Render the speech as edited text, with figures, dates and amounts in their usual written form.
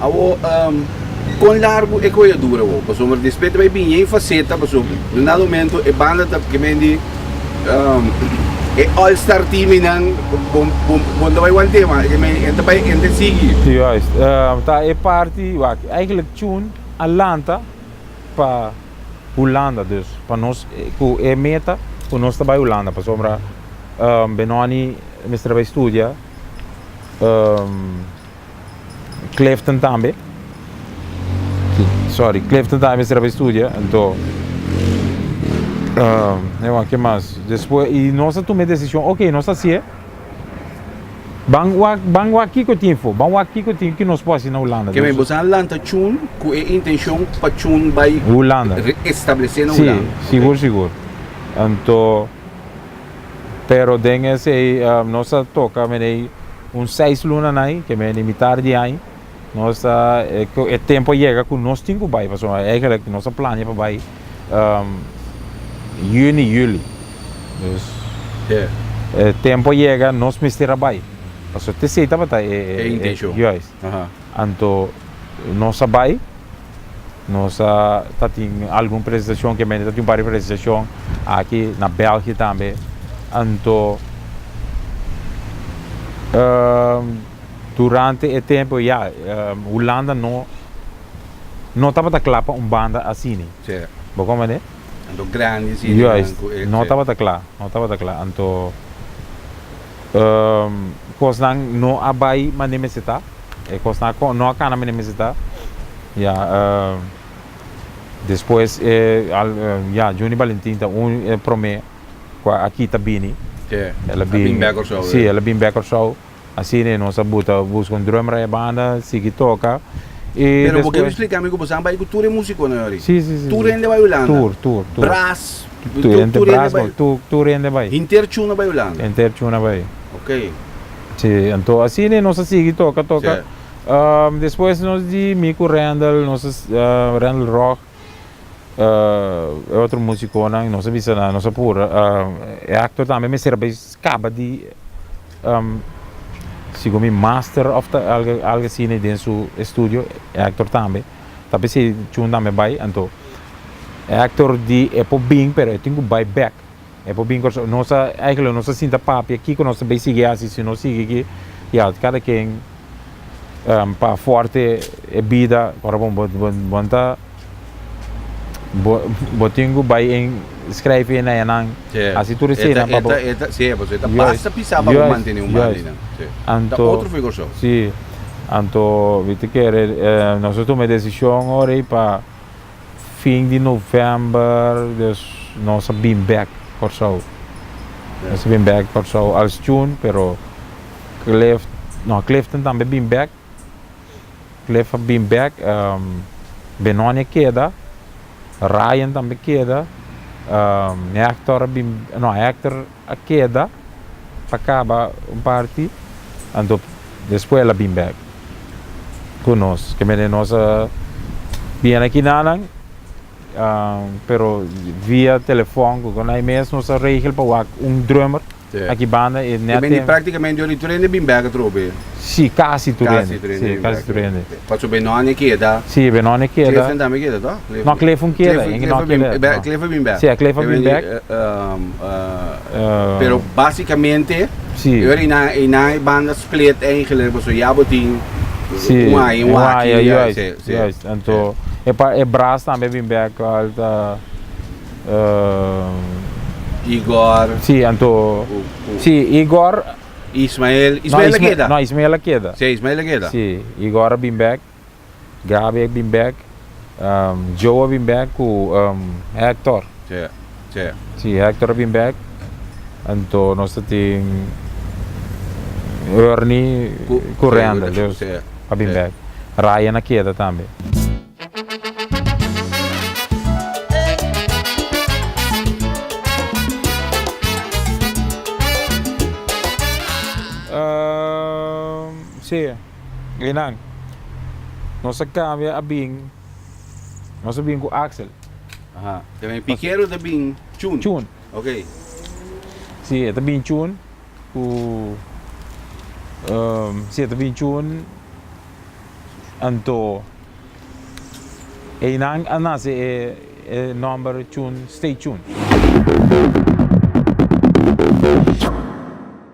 Awo, kon largu e koe a dura awo? Pasobra despues ta bai bini e faceta, pasobra na dado momento e banda ta kimen di e all star team einan bo bo no ta bai want'é mas, e ta bai e ta sigui. Juist, ta e parti wak eigenlijk Tune a lanta pa Hulanda dus pa nos ku e meta ku nos ta bai Hulanda pasobra Benoni mester a bai studia Clifton tambe sorry Clifton tambe mester a bai studia anto ke mas despues y nos a tuma e decision ok nos ta haci'e Ban wak, ban wak kiko tin fo, ban wak kiko tin ki nos por hasi na Hulanda. Ke men boso a lanta Chun ku e intenshon pa Chun bai Hulanda. establesé na Hulanda. Sí, sigur sigur. Anto, pero den esei nos a toka menei un seis luna nai, ke men mitar di aña, nos a, e tempo a yega ku nos tin ku bai, pasobra eigenlijk nos a plania pa bai Juni, juli. Dus e tempo a yega nos mester a bai. Pasobra te esei tabata e E intencion. Juist. Anto nos a bai, nos a ta tin algun presentacion ke mende ta tin un par di presentacion aki na België tambe. Anto durante e tempo ya Hulanda no no tabata kla pa un banda asini. Bo comprende? Anto grandi asina. Juist, no tabata kla, no tabata kla. Anto kosnan no a bai manera mester ta, e kosnan no a kana manera mester ta. Ya, despues e ya Juni Balentin ta un e prome ku a kita bini. El a bin bek Kòrsou. Si, el a bin bek Kòrsou. Asina nos a buta busca un drummer aya banda, sigui toca y Pero bo despues. ke splica mi cu boso a bay cu tur e musiconan yori? Si, si, si, Tur si. hende bay Hulanda? Tur, tur, tur. Brass, Tur tur, hende tur hende brass, bay? tur, tur hende bay. Henter chuna bay Hulanda? Henter chuna bay. Ok. Si, anto asina nos a sigui toca, toca. Si. Despues nos di mi cu Randall, nos a, Randall Rock, e otro musiconan, nos a bisa nan, nos a pura, e actor tambe mester a bay caba di. Segun mi master of ta algo algo asina den su estudio e actor tambe ta p'esei Chun tambe bai anto e actor di e por bin pero e tin ku bai bek e por bin Kòrsou nos a eigenlijk nos a sinta papia kiko nos ta bai sigui hasi si nos sigui aki ya kada ken pa forte e bida ora bo bo bo ta Bo bo tin ku bai en skrijf in ayanan hasi tur eseinan pa bo. E ta, si, pasobra e ta basta pisá pa bo mantené un banda einan. Si. Ta otro for Kòrsou. Si. Anto mi ta kere nos a tuma e desishon ora ei pa fin di novèmber dus nos a bin bèk Kòrsou. Nos a bin bèk Kòrsou als June pero Cliff no Clifton tambe bin bèk. Cliff a bin bek, Benoni a keda, Ryan tambe keda, Hector a bin, no Hector a keda pa kaba un parti, anto despues el a bin bek ku nos. Ke mende nos a bini aki nanan, pero via telefon ku nan mes nos a regel pa wak un drummer. Aki banda e net. Te bini praktikamente ora tur hende bin bek atrobe. Si, kasi tur hende. Si, kasi tur hende. Paso Benoni keda. Si, Benoni keda. Clifton tambe keda to? No, Clifton keda. Cliff a bin bek. Si, Cliff a bin bek. Pero basikamente. Si. Ora e nan e banda split eigenlijk paso ya bo tin. Si. Un aña, un aki. Juist, juist. Anto e bras tambe a bin bek alta. Igor. Sí, anto. Sí, Igor. Ismael. Ismael a keda. No, Ismael a keda. Sí, Ismael a keda. Sí, Igor a bin bek. Gabi a bin bek. Joe a bin bek ku Hector. Sí, sí. Sí, Hector a bin bek. Anto nos ta tin Ernie ku Randall. Dus a bin bek. Ryan a keda tambe. Sí, einan. Nos a cambia a bin, nos a bin cu Axel. Aha. Te bin Piquero ta bin Chun. Chun. Ok. Sí, e ta bin Chun cu, sí, e ta bin Chun. Anto einan a nase e e nòmber Tune Stay Tuned.